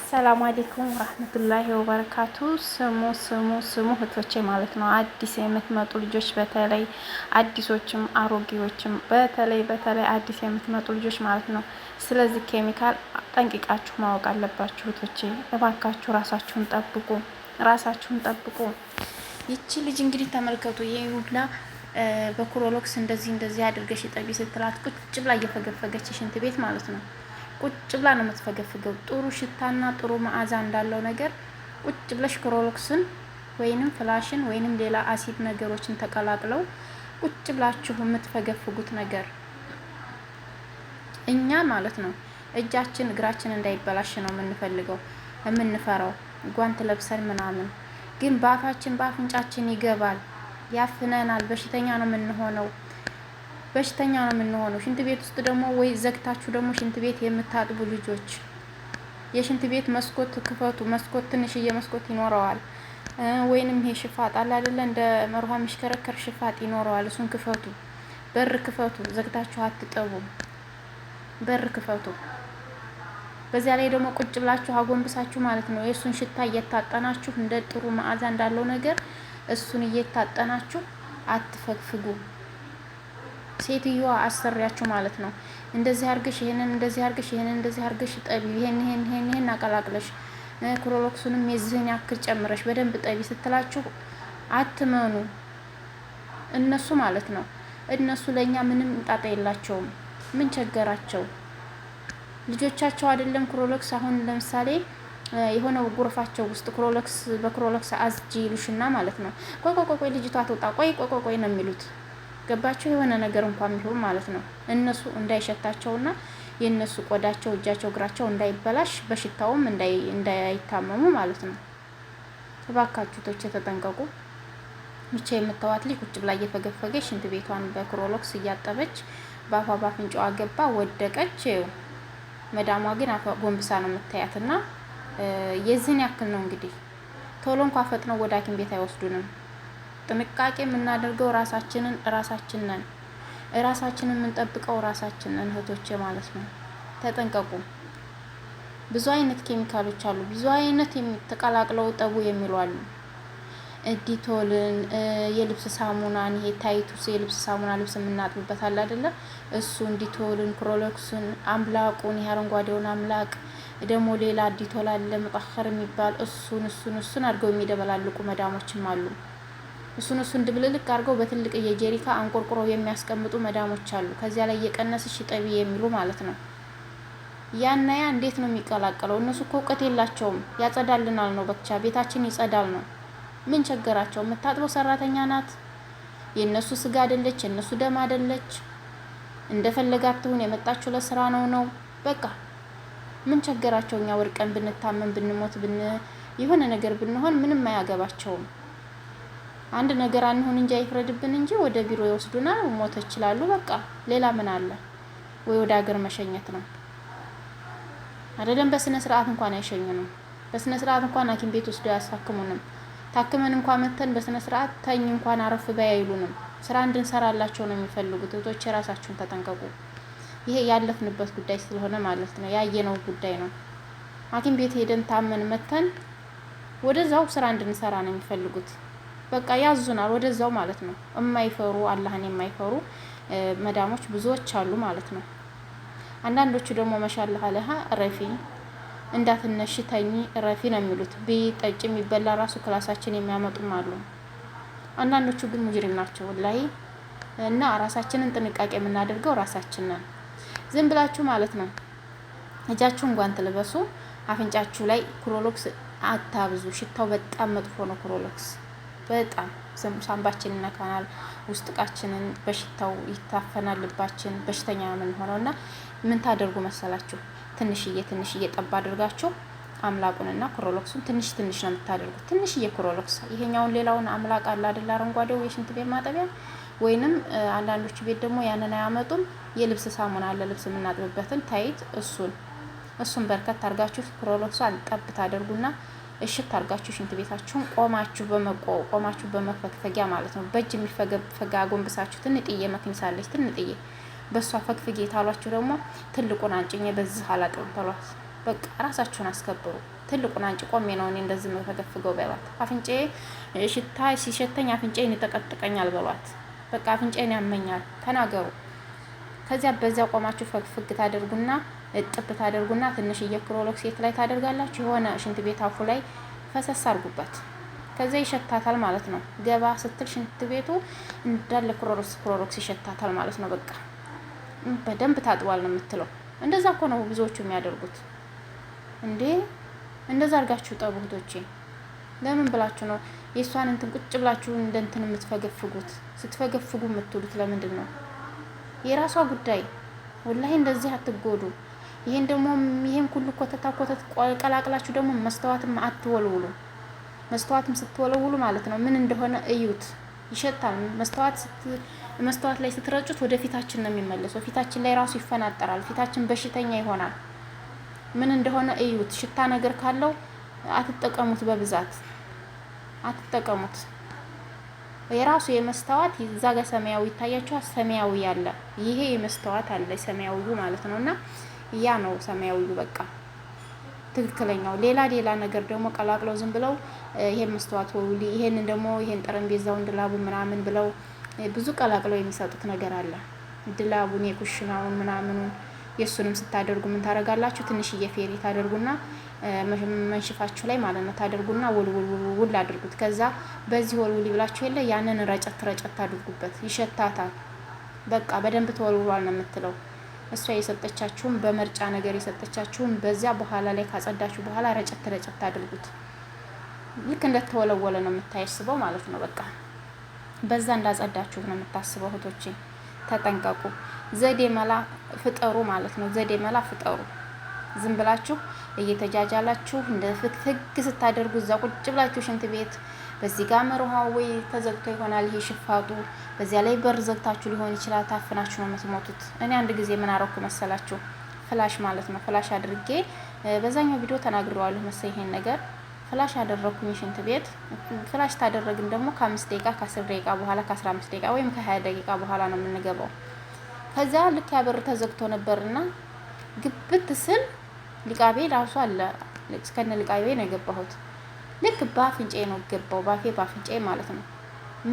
السلام عليكم ورحمة الله وبركاته። ስሙ ስሙ ስሙ እህቶቼ ማለት ነው። አዲስ የምትመጡ ልጆች በተለይ አዲሶችም አሮጌዎችም በተለይ በተለይ አዲስ የምትመጡ ልጆች ማለት ነው። ስለዚህ ኬሚካል ጠንቅቃችሁ ማወቅ አለባችሁ እህቶቼ። እባካችሁ ራሳችሁን ጠብቁ፣ ራሳችሁን ጠብቁ። ይቺ ልጅ እንግዲህ ተመልከቱ፣ ይሄ ሁላ በክሎሮክስ እንደዚህ እንደዚህ አድርገሽ ጠቢ ስትላት ቁጭ ብላ እየፈገፈገች ሽንት ቤት ማለት ነው ቁጭ ብላ ነው የምትፈገፍገው። ጥሩ ሽታና ጥሩ መዓዛ እንዳለው ነገር ቁጭ ብለሽ ክሎሮክስን ወይንም ፍላሽን ወይንም ሌላ አሲድ ነገሮችን ተቀላቅለው ቁጭ ብላችሁ የምትፈገፍጉት ነገር እኛ ማለት ነው እጃችን እግራችን እንዳይበላሽ ነው የምንፈልገው የምንፈራው፣ ጓንት ለብሰን ምናምን። ግን በአፋችን በአፍንጫችን ይገባል፣ ያፍነናል፣ በሽተኛ ነው የምንሆነው። በሽተኛ ነው የምንሆነው። ሽንት ቤት ውስጥ ደግሞ ወይ ዘግታችሁ ደግሞ ሽንት ቤት የምታጥቡ ልጆች የሽንት ቤት መስኮት ክፈቱ። መስኮት ትንሽዬ መስኮት ይኖረዋል። ወይንም ይሄ ሽፋጥ አለ አይደለ? እንደ መርሃ የሚሽከረከር ሽፋጥ ይኖረዋል። እሱን ክፈቱ፣ በር ክፈቱ። ዘግታችሁ አትጠቡ። በር ክፈቱ። በዚያ ላይ ደግሞ ቁጭ ብላችሁ አጎንብሳችሁ ማለት ነው የእሱን ሽታ እየታጠናችሁ እንደ ጥሩ መዓዛ እንዳለው ነገር እሱን እየታጠናችሁ አትፈግፍጉ። ሴትዮዋ አሰሪያችሁ ማለት ነው። እንደዚህ አርገሽ ይሄንን እንደዚህ አርገሽ ይሄንን እንደዚህ አርገሽ ጠቢ፣ ይሄን ይሄን ይሄን ይሄን አቀላቅለሽ ክሎሮክሱንም የዚህን ያክል ጨምረሽ በደንብ ጠቢ ስትላችሁ አትመኑ። እነሱ ማለት ነው እነሱ ለእኛ ምንም ጣጣ የላቸውም። ምን ቸገራቸው? ልጆቻቸው አይደለም ክሎሮክስ አሁን ለምሳሌ የሆነ ጉርፋቸው ውስጥ ክሎሮክስ በክሎሮክስ አዝጂ ይሉሽና ማለት ነው። ቆይ ቆይ ቆይ ልጅቷ ትውጣ፣ ቆይ ቆይ ቆይ ነው የሚሉት። ገባቸው የሆነ ነገር እንኳን ቢሆን ማለት ነው እነሱ እንዳይሸታቸውና የእነሱ ቆዳቸው፣ እጃቸው፣ እግራቸው እንዳይበላሽ በሽታውም እንዳይታመሙ ማለት ነው። እባካችሁ ቶቼ ተጠንቀቁ። ብቻ የምታዋት ልጅ ቁጭ ብላ እየፈገፈገች ሽንት ቤቷን በክሮሎክስ እያጠበች በአፏ ባፍንጫዋ ገባ፣ ወደቀች። መዳሟ ግን ጎንብሳ ነው የምታያትና የዚህን ያክል ነው እንግዲህ። ቶሎ እንኳ ፈጥነው ወደ ሐኪም ቤት አይወስዱንም። ጥንቃቄ የምናደርገው ራሳችንን ራሳችን ነን። ራሳችንን የምንጠብቀው ራሳችን ነን እህቶቼ ማለት ነው። ተጠንቀቁ። ብዙ አይነት ኬሚካሎች አሉ። ብዙ አይነት ተቀላቅለው ጠቡ የሚሉ አሉ። ዲቶልን፣ የልብስ ሳሙናን፣ ይሄ ታይቱስ የልብስ ሳሙና ልብስ የምናጥብበት አለ አይደለ? እሱን ዲቶልን፣ ክሎሮክሱን፣ አምላቁን፣ ይሄ አረንጓዴውን አምላቅ ደግሞ ሌላ ዲቶል አለ مطهر የሚባል እሱን እሱን እሱን አድርገው የሚደበላልቁ መዳሞችም አሉ። እሱን እሱን ድብልልቅ አድርገው በትልቅ የጀሪካ አንቆርቁረው የሚያስቀምጡ መዳሞች አሉ። ከዚያ ላይ እየቀነስሽ ጠቢ የሚሉ ማለት ነው። ያና ያ እንዴት ነው የሚቀላቀለው? እነሱ እኮ እውቀት የላቸውም። ያጸዳልናል ነው ብቻ ቤታችን ይጸዳል ነው። ምን ቸገራቸው? የምታጥበው ሰራተኛ ናት። የእነሱ ስጋ አይደለች፣ የእነሱ ደም አይደለች። እንደፈለጋት ትሁን፣ የመጣችው ለስራ ነው ነው በቃ ምን ቸገራቸው? እኛ ወድቀን ብንታመም ብንሞት ብን የሆነ ነገር ብንሆን ምንም አያገባቸውም። አንድ ነገር አንሆን እንጂ አይፍረድብን እንጂ ወደ ቢሮ ይወስዱናል። ሞተ ይችላሉ። በቃ ሌላ ምን አለ? ወይ ወደ ሀገር መሸኘት ነው አይደለም። በስነ ስርዓት እንኳን አይሸኙንም። በስነ ስርዓት እንኳን ሐኪም ቤት ወስደው አያሳክሙንም። ታክመን እንኳን መተን በስነ ስርዓት ተኝ እንኳን አረፍ በይ አይሉንም። ስራ እንድንሰራላቸው ነው የሚፈልጉት። እህቶች የራሳችሁን ተጠንቀቁ። ይሄ ያለፍንበት ጉዳይ ስለሆነ ማለት ነው፣ ያየነው ጉዳይ ነው። ሐኪም ቤት ሄደን ታመን መተን ወደዛው ስራ እንድንሰራ ነው የሚፈልጉት። በቃ ያዙናል ወደዛው ማለት ነው። የማይፈሩ አላህን የማይፈሩ መዳሞች ብዙዎች አሉ ማለት ነው። አንዳንዶቹ ደግሞ ما شاء الله አለሃ ረፊ እንዳትነሽ ተኚ ረፊ ነው የሚሉት። ብይ ጠጭ የሚበላ ራሱ ክላሳችን የሚያመጡም አሉ። አንዳንዶቹ ግን مجرم ናቸው والله። እና ራሳችንን ጥንቃቄ የምናደርገው ራሳችን ነን። ዝም ብላችሁ ማለት ነው እጃችሁን ጓንት ልበሱ። አፍንጫችሁ ላይ ክሎሮክስ አታብዙ። ሽታው በጣም መጥፎ ነው ክሎሮክስ በጣም ሳምባችን ይነካናል፣ ውስጥ እቃችንን በሽታው ይታፈናል፣ ልባችን በሽተኛ ነው የምንሆነው። እና ምን ታደርጉ መሰላችሁ? ትንሽዬ ትንሽዬ ጠብ አድርጋችሁ አምላቁንና ክሎሮክሱን ትንሽ ትንሽ ነው የምታደርጉት። ትንሽዬ ክሎሮክስ ይሄኛውን ሌላውን አምላቅ አለ አይደል? አረንጓዴው የሽንት ቤት ማጠቢያ ወይንም አንዳንዶቹ ቤት ደግሞ ያንን አያመጡም። የልብስ ሳሙና አለ ልብስ የምናጥብበትን ታይት፣ እሱን እሱን በርከት አድርጋችሁ ክሎሮክሷን ጠብ ታደርጉና እሽት አድርጋችሁ ሽንት ቤታችሁን ቆማችሁ ቆማችሁ በመፈግፈጊያ ማለት ነው። በእጅ የሚፈገፈጋ አጎንብሳችሁ ትንጥዬ መክኒሳለች ትንጥዬ በእሷ ፈግፍጌ ታሏችሁ ደግሞ ትልቁን አንጭኜ በዚህ አላጥብም በሏት። በቃ ራሳችሁን አስከብሩ። ትልቁን አንጭ ቆሜ ነው እኔ እንደዚህ መፈገፍገው በሏት። አፍንጫዬ ሽታ ሲሸተኝ አፍንጫዬን ይጠቀጥቀኛል በሏት። በቃ አፍንጫዬን ያመኛል ተናገሩ። ከዚያ በዚያ ቆማችሁ ፈግፍግ ታደርጉና እጥብ ታደርጉና ትንሽዬ ክሎሮክስ ሴት ላይ ታደርጋላችሁ። የሆነ ሽንት ቤት አፉ ላይ ፈሰስ አድርጉበት። ከዚያ ይሸታታል ማለት ነው። ገባ ስትል ሽንት ቤቱ እንዳለ ክሎሮክስ ክሎሮክስ ይሸታታል ማለት ነው። በቃ በደንብ ታጥቧል ነው የምትለው። እንደዛ እኮ ነው ብዙዎቹ የሚያደርጉት እንዴ። እንደዛ አድርጋችሁ ጠቡ እህቶቼ። ለምን ብላችሁ ነው የእሷን እንትን ቁጭ ብላችሁ እንደ እንትን የምትፈገፍጉት? ስትፈገፍጉ የምትውሉት ለምንድን ነው? የራሷ ጉዳይ። ወላሂ እንደዚህ አትጎዱ። ይሄን ደግሞ ይሄን ሁሉ ኮተታ ኮተት ቀላቅላችሁ ደግሞ መስተዋትም አትወልውሉ። መስተዋትም ስትወለውሉ ማለት ነው ምን እንደሆነ እዩት። ይሸታል። መስተዋት ላይ ስትረጩት ወደ ፊታችን ነው የሚመለሰው። ፊታችን ላይ ራሱ ይፈናጠራል። ፊታችን በሽተኛ ይሆናል። ምን እንደሆነ እዩት። ሽታ ነገር ካለው አትጠቀሙት፣ በብዛት አትጠቀሙት። የራሱ የመስተዋት እዛ ጋር ሰማያዊ ይታያችኋል። ሰማያዊ አለ፣ ይሄ የመስተዋት አለ ሰማያዊው ማለት ነው። እና ያ ነው ሰማያዊው በቃ ትክክለኛው። ሌላ ሌላ ነገር ደግሞ ቀላቅለው ዝም ብለው ይሄን መስተዋት ወውሊ፣ ይሄንን ደግሞ ይሄን ጠረጴዛውን ድላቡ ምናምን ብለው ብዙ ቀላቅለው የሚሰጡት ነገር አለ። ድላቡን የኩሽናውን ምናምኑን የእሱንም ስታደርጉ ምን ታደርጋላችሁ? ትንሽዬ ፌሪ ታደርጉና መንሽፋችሁ ላይ ማለት ነው ታደርጉና ውል አድርጉት። ከዛ በዚህ ወልውል ብላችሁ የለ ያንን ረጨት ረጨት አድርጉበት። ይሸታታል። በቃ በደንብ ተወልውሏል ነው የምትለው እሷ የሰጠቻችሁን በመርጫ ነገር የሰጠቻችሁን በዚያ በኋላ ላይ ካጸዳችሁ በኋላ ረጨት ረጨት አድርጉት። ልክ እንደተወለወለ ነው የምታስበው ማለት ነው። በቃ በዛ እንዳጸዳችሁት ነው የምታስበው። እህቶቼ ተጠንቀቁ። ዘዴ መላ ፍጠሩ ማለት ነው። ዘዴ መላ ፍጠሩ። ዝም ብላችሁ እየተጃጃላችሁ እንደ ፍግፍግ ስታደርጉ እዛ ቁጭ ብላችሁ ሽንት ቤት በዚህ ጋር መርሃ ወይ ተዘግቶ ይሆናል ይሄ ሽፋጡ፣ በዚያ ላይ በር ዘግታችሁ ሊሆን ይችላል። ታፍናችሁ ነው የምትሞቱት። እኔ አንድ ጊዜ ምን አረኩ መሰላችሁ? flash ማለት ነው። flash አድርጌ በዛኛው ቪዲዮ ተናግሬዋለሁ መሰለኝ ይሄን ነገር። flash አደረኩኝ ሽንት ቤት። flash ታደረግን ደግሞ ከ5 ደቂቃ ከ10 ደቂቃ በኋላ ከ15 ደቂቃ ወይም ከ20 ደቂቃ በኋላ ነው የምንገባው። ከዚያ ልክ ያ በር ተዘግቶ ነበርና ግብት ስል ሊቃቤ ራሱ አለ እስከነ ሊቃቤ ነው የገባሁት። ልክ በአፍንጫዬ ነው ገባው፣ ባፌ በአፍንጫዬ ማለት ነው።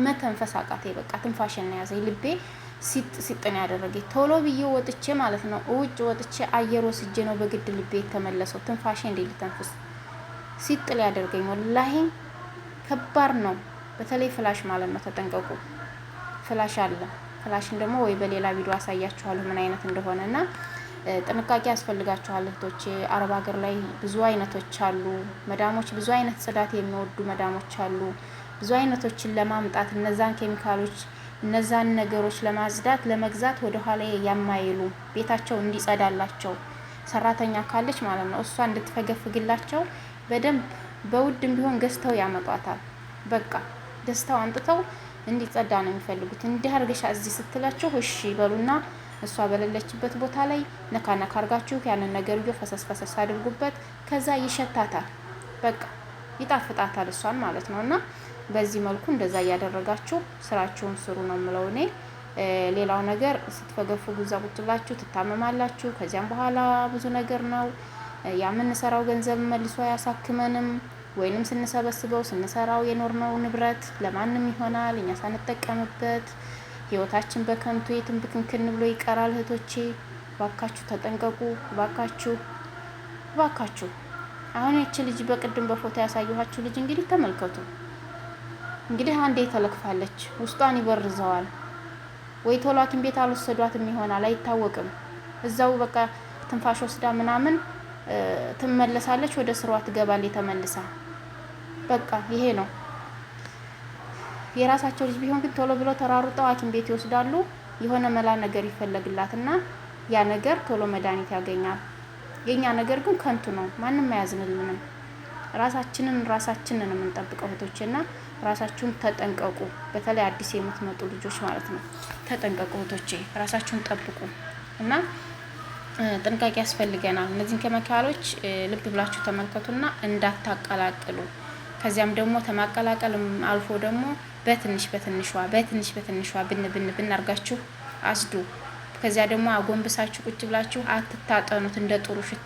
መተንፈስ አቃተኝ። በቃ ትንፋሽን ነው ያዘኝ። ልቤ ሲጥ ሲጥ ነው ያደረገኝ። ቶሎ ብዬ ወጥቼ ማለት ነው ውጭ ወጥቼ አየር ወስጄ ነው በግድ ልቤ የተመለሰው። ትንፋሼ እንዴ ልተንፍስ ሲጥ ሊያደርገኝ ወላሂ ከባድ ነው። በተለይ flash ማለት ነው ተጠንቀቁ። flash አለ። flash ን ደግሞ ወይ በሌላ ቪዲዮ አሳያችኋለሁ ምን አይነት እንደሆነ እና ጥንቃቄ ያስፈልጋችኋል እህቶቼ። አረብ ሀገር ላይ ብዙ አይነቶች አሉ መዳሞች፣ ብዙ አይነት ጽዳት የሚወዱ መዳሞች አሉ። ብዙ አይነቶችን ለማምጣት እነዛን ኬሚካሎች እነዛን ነገሮች ለማጽዳት ለመግዛት ወደ ኋላ የማይሉ ቤታቸው እንዲጸዳላቸው ሰራተኛ ካለች ማለት ነው እሷ እንድትፈገፍግላቸው በደንብ በውድም ቢሆን ገዝተው ያመጧታል። በቃ ገዝተው አምጥተው እንዲጸዳ ነው የሚፈልጉት። እንዲህ አድርገሻ እዚህ ስትላችሁ እሺ በሉና እሷ በሌለችበት ቦታ ላይ ነካ ነካ አርጋችሁ ያንን ነገር ፈሰስ ፈሰስ አድርጉበት። ከዛ ይሸታታል፣ በቃ ይጣፍጣታል እሷን ማለት ነው። እና በዚህ መልኩ እንደዛ እያደረጋችሁ ስራችሁን ስሩ ነው የምለው እኔ። ሌላው ነገር ስትፈገፍጉ እዛ ቁጭ ብላችሁ ትታመማላችሁ። ከዚያም በኋላ ብዙ ነገር ነው የምንሰራው ገንዘብ መልሶ አያሳክመንም። ወይንም ስንሰበስበው ስንሰራው የኖርነው ንብረት ለማንም ይሆናል እኛ ሳንጠቀምበት ህይወታችን በከንቱ የትም ብክንክን ብሎ ይቀራል። እህቶቼ ባካችሁ ተጠንቀቁ። ባካችሁ ባካችሁ። አሁን ይቺ ልጅ በቅድም በፎቶ ያሳየኋችሁ ልጅ እንግዲህ ተመልከቱ። እንግዲህ አንዴ ተለክፋለች፣ ውስጧን ይበርዘዋል። ወይ ቶሎ ሐኪም ቤት አልወሰዷትም ይሆናል አይታወቅም። እዛው በቃ ትንፋሽ ወስዳ ምናምን ትመለሳለች፣ ወደ ስሯ ትገባለች ተመልሳ። በቃ ይሄ ነው። የራሳቸው ልጅ ቢሆን ግን ቶሎ ብሎ ተራሩጠው ሐኪም ቤት ይወስዳሉ። የሆነ መላ ነገር ይፈለግላትና ያ ነገር ቶሎ መድኃኒት ያገኛል። የኛ ነገር ግን ከንቱ ነው፣ ማንም አያዝንልንም። ራሳችንን ራሳችንን የምንጠብቀው እህቶቼና ራሳችሁን ተጠንቀቁ። በተለይ አዲስ የምትመጡ ልጆች ማለት ነው። ተጠንቀቁ እህቶቼ፣ ራሳችሁን ጠብቁ እና ጥንቃቄ ያስፈልገናል። እነዚህን ኬሚካሎች ልብ ብላችሁ ተመልከቱና እንዳታቀላቅሉ። ከዚያም ደግሞ ተማቀላቀልም አልፎ ደግሞ በትንሽ በትንሿ በትንሽ በትንሿ ብን ብን ብን አርጋችሁ አስዱ። ከዚያ ደግሞ አጎንብሳችሁ ቁጭ ብላችሁ አትታጠኑት እንደ ጥሩ ሽቱ።